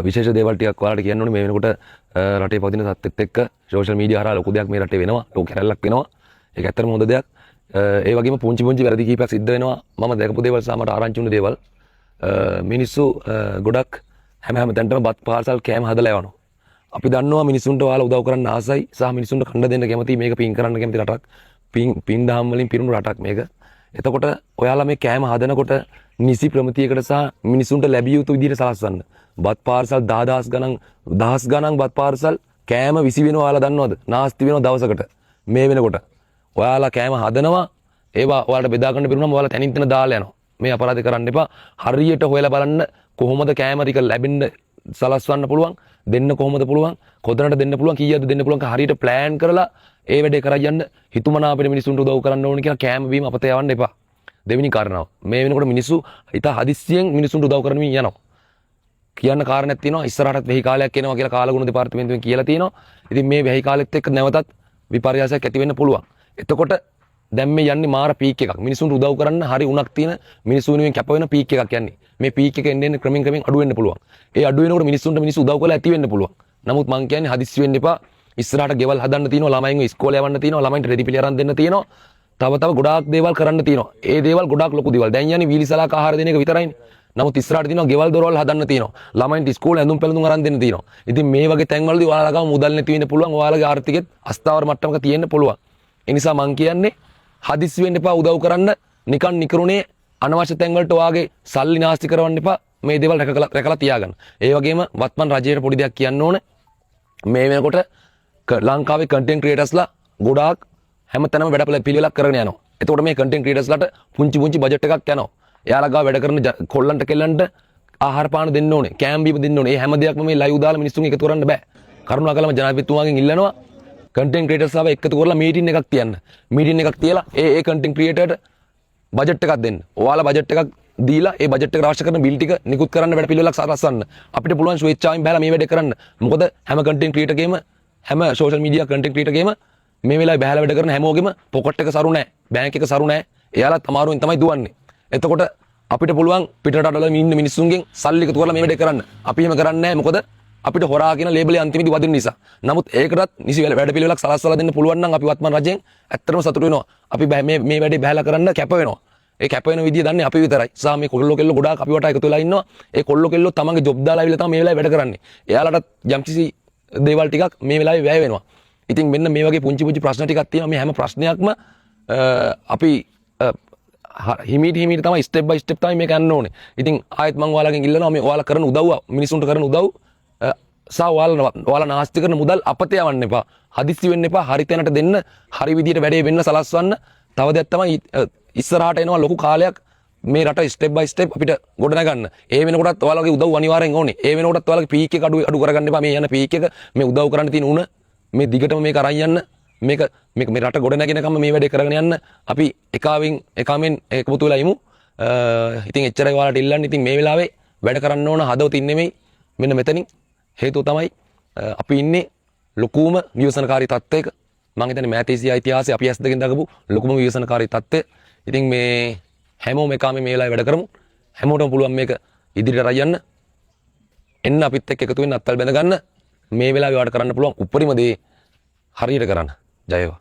විශේෂ දේවල් ටිකක් ඔයාලට කියන්න ඕනේ. මේ වෙනකොට රටේ පවතින තත්ත්වෙත් එක්ක සෝෂල් මීඩියා හරහා ලොකු දෙයක් මේ රටේ වෙනවා. ලොකු කැරැල්ලක් වෙනවා. ඒක ඇත්තටම හොඳ දෙයක්. ඒ වගේම පුංචි පුංචි වැරදි කීපයක් සිද්ධ වෙනවා. මම දැකපු දේවල් සහ මට ආරංචි වුණු දේවල්. මිනිස්සු ගොඩක් හැම හැම තැනටම බත් පාර්සල් කෑම හදලා යවනවා. අපි දන්නවා මිනිස්සුන්ට ඔයාලා උදව් කරන්න ආසයි සහ මිනිස්සුන්ට කන්න දෙන්න කැමති. මේක පින් කරන්න කැමති රටක්. පින් පින් දහම් වලින් පිරුණු රටක් මේක. එතකොට ඔයාලා මේ කෑම හදනකොට නිසි ප්‍රමිතියකට සහ මිනිසුන්ට ලැබිය යුතු විදිහට සලස්වන්න. බත් පාර්සල් දහදහස් ගණන්, දහස් ගණන් බත් පාර්සල් කෑම විසි වෙනවා ඔයාලා දන්නවද? නාස්ති වෙනවා දවසකට. මේ වෙනකොට ඔයාලා කෑම හදනවා, ඒවා ඔයාලට බෙදා ගන්න බැරුණාම ඔයාලා තැනින් තැන දාලා යනවා. මේ අපරාධ කරන්න එපා. හරියට හොයලා බලන්න කොහොමද කෑම ටික ලැබෙන්න සලස්වන්න පුළුවන්, දෙන්න කොහොමද පුළුවන්, කොතනට දෙන්න පුළුවන්, කීයද දෙන්න පුළුවන්, හරියට ප්ලෑන් කරලා ඒ වැඩේ කරා යන්න. හිතුමනාපෙට මිනිසුන්ට උදව් කරන්න ඕන කියලා කෑම බීම අපතේ යවන්න එපා. දෙවෙනි කාරණාව, මේ වෙනකොට මිනිස්සු ඉතා හදිස්සියෙන් මිනිසුන්ට උදව් කරමින් යනවා. කියන්න කාරණයක් තියෙනවා, ඉස්සරහටත් වෙහි කාලයක් එනවා කියලා කාලගුණ දෙපාර්තමේන්තුවෙන් කියලා තියෙනවා. ඉතින් මේ වෙහි කාලෙත් එක්ක නැවතත් විපර්යාසයක් ඇති වෙන්න පුළුවන්. එතකොට දැන් මේ යන්නේ මාර පීක් එකක්. මිනිසුන්ට උදව් කරන්න හරි උණක් තියෙන, මිනිස්සු වෙනුවෙන් කැප වෙන පීක් එකක් යන්නේ. මේ පීක් එක එන්න එන්න ක්‍රමෙන් ක්‍රමෙන් අඩු වෙන්න පුළුවන්. ඒ අඩු වෙනකොට මිනිස්සුන්ට මිනිස්සු උදව් කරලා ඇති වෙන්න පුළුවන්. නමුත් මං කියන්නේ හදිස්සි වෙන්න එපා. ඉස්සරහට ගෙවල් හදන්න තියෙනවා, ළමයින්ව ඉස්කෝලේ යවන්න තියෙනවා, ළමයින්ට රෙදි පිළි අරන් දෙන්න තියෙනවා. තව තව ගොඩාක් දේවල් කරන්න තියෙනවා. ඒ දේවල් ගොඩාක් ලොකු දේවල්. දැන් යන්නේ වීලිසලාක ආහාර දෙන එක විතරයිනේ. නමුත් ඉස්සරහට තියෙනවා ගෙවල් දොරවල් හදන්න තියෙනවා. ළමයින්ට ඉස්කෝලේ ඇඳුම් පැළඳුම් අරන් දෙන්න තියෙනවා. ඉතින් මේ වගේ තැන්වලදී ඔයාලා ගාව මුදල් නැති වෙන්න පුළුවන්. ඔයාලගේ ආර්ථිකෙත් අස්ථාවර මට්ටමක තියෙන්න පුළුවන්. ඒ නිසා මං කියන්නේ හදිස්සි වෙන්න එපා උදව් කරන්න. නිකන් නිකරුණේ අනවශ්‍ය තැන් වලට ඔයාගේ සල්ලි නාස්ති කරවන්න එපා. මේ දේවල් රැකලා රැකලා තියාගන්න. ඒ වගේම වත්මන් රජයට පොඩි දෙයක් කියන්න ඕනේ. මේ වෙනකොට ලංකාවේ කන්ටෙන්ට් ක්‍රියේටර්ස්ලා ගොඩාක් හැමතැනම වැඩ පිළිවෙලක් කරගෙන යනවා. එතකොට මේ කන්ටෙන්ට් ක්‍රියේටර්ස්ලාට පුංචි පුංචි බජට් එකක් යනවා. එයාලා ගාව වැඩ කරන කොල්ලන්ට කෙල්ලන්ට ආහාර පාන දෙන්න ඕනේ, කෑම බීම දෙන්න ඕනේ. මේ හැම දෙයක්ම මේ ලයිව් දාලා මිනිස්සුන් එකතු කරන්න බෑ. කරුණාකරලා ජනාධිපතිතුමාගෙන් ඉල්ලනවා කන්ටෙන්ට් ක්‍රියේටර්ස්ලාව එකතු කරලා මීටින් එකක් තියන්න. මීටින් එකක් තියලා ඒ ඒ කන්ටෙන්ට් ක්‍රියේටර්ට බජට් එකක් දෙන්න. ඔයාලා බජට් එකක් දීලා ඒ බජට් එකට අවශ්‍ය කරන බිල් ටික නිකුත් කරන්න වැඩ පිළිවෙලක් සලස්වන්න. අපිට පුළුවන් ස්වේච්ඡාවෙන් බහලා මේ වැඩේ කරන්න. මොකද හැම කන්ටෙන්ට් ක්‍රියේටර්ගේම, හැම සෝෂල් මීඩියා කන්ටෙන්ට් ක්‍රියේටර්ගේම, මේ වෙලාවේ බහලා වැඩ කරන හැමෝගෙම පොකට් එක සරු නෑ. බැංක් එක සරු නෑ. එයාලත් අමාරුවෙන් තමයි දුවන්නේ. එතකොට අපිට පුළුවන් පිට රටවල ඉන්න මිනිස්සුන්ගෙන් සල්ලි එකතු කරලා මේ වැඩේ කරන්න. අපි එහෙම කරන්නේ නෑ. මොකද අපිට හොරා කියන ලේබලේ අන්තිමේදී වදින නිසා. නමුත් ඒකටත් නිසි වැඩ පිළිවෙලක් සලස්වලා දෙන්න පුළුවන් නම් අපි වත්මන් රජයෙන් ඇත්තටම සතුටු වෙනවා. අපි මේ මේ වැඩේ බහැලා කරන්න කැප වෙනවා. ඒ කැප වෙන විදිය දන්නේ අපි විතරයි. සහ මේ කොල්ලෝ කෙල්ලෝ ගොඩාක් අපි වටා එකතු වෙලා ඉන්නවා. ඒ කොල්ලෝ කෙල්ලෝ තමන්ගේ ජොබ් දාලා ඇවිල්ලා තමයි මේ වෙලාවේ වැඩ කරන්නේ. එයාලටත් යම්කිසි දේවල් ටිකක් මේ වෙලාවේ වැය වෙනවා. ඉතින් මෙන්න මේ වගේ පුංචි පුංචි ප්‍රශ්න ටිකක් තියෙනවා. මේ හැම ප්‍රශ්නයක්ම අපි හිමීට හිමීට තමයි, ස්ටෙප් බයි ස්ටෙප් තමයි මේක යන්න ඕනේ. ඉතින් ආයෙත් මං ඔයාලගෙන් ඉල්ලනවා මේ ඔයාලා කරන උදව්ව, මිනිසුන්ට කරන උදව් සහ ඔයාලා ඔයාලා නාස්ති කරන මුදල් අපතේ යවන්න එපා. හදිස්සි වෙන්න එපා. හරි තැනට දෙන්න, හරි විදියට වැඩේ වෙන්න සලස්වන්න. තව දෙයක් තමයි, ඉස්සරහට එනවා ලොකු කාලයක් මේ රට ස්ටෙප් බයි ස්ටෙප් අපිට ගොඩ නගන්න. ඒ වෙනකොටත් ඔයාලගේ උදව් අනිවාර්යෙන් ඕනේ. ඒ වෙනකොටත් ඔයාලගේ පීක් එක අඩු අඩු කරගන්න එපා. මේ යන පීක් එක, මේ උදව් කරන්න තියෙන උණ මේ දිගටම මේක අරන් යන්න. මේක මේක මේ රට ගොඩ නැගෙනකම් මේ වැඩේ කරගෙන යන්න අපි එකාවෙන් එකාමෙන් එකමුතු වෙලා ඉමු. ඉතින් එච්චරයි ඔයාලට ඉල්ලන්නේ. ඉතින් මේ වෙලාවේ වැඩ කරන්න ඕන හදවතින් නෙමෙයි, මෙන්න මෙතනින්. හේතුව තමයි අපි ඉන්නේ ලොකුම ව්‍යසනකාරී තත්ත්වයක. මං හිතන්නේ මෑත ඒසියා ඉතිහාසයේ අපි ඇස් දෙකෙන් දකපු ලොකුම ව්‍යසනකාරී තත්ත්වය. ඉතින් මේ හැමෝම එකාමෙන් මේ වෙලාවේ වැඩ කරමු. හැමෝටම පුළුවන් මේක ඉදිරියට අරන් යන්න. එන්න අපිත් එක්ක එකතු වෙන්න, අත්වල බැඳ ගන්න. මේ වෙලාවේ ඔයාලට කරන්න පුළුවන් උපරිම දේ හරියට කරන්න. ජය වේවා.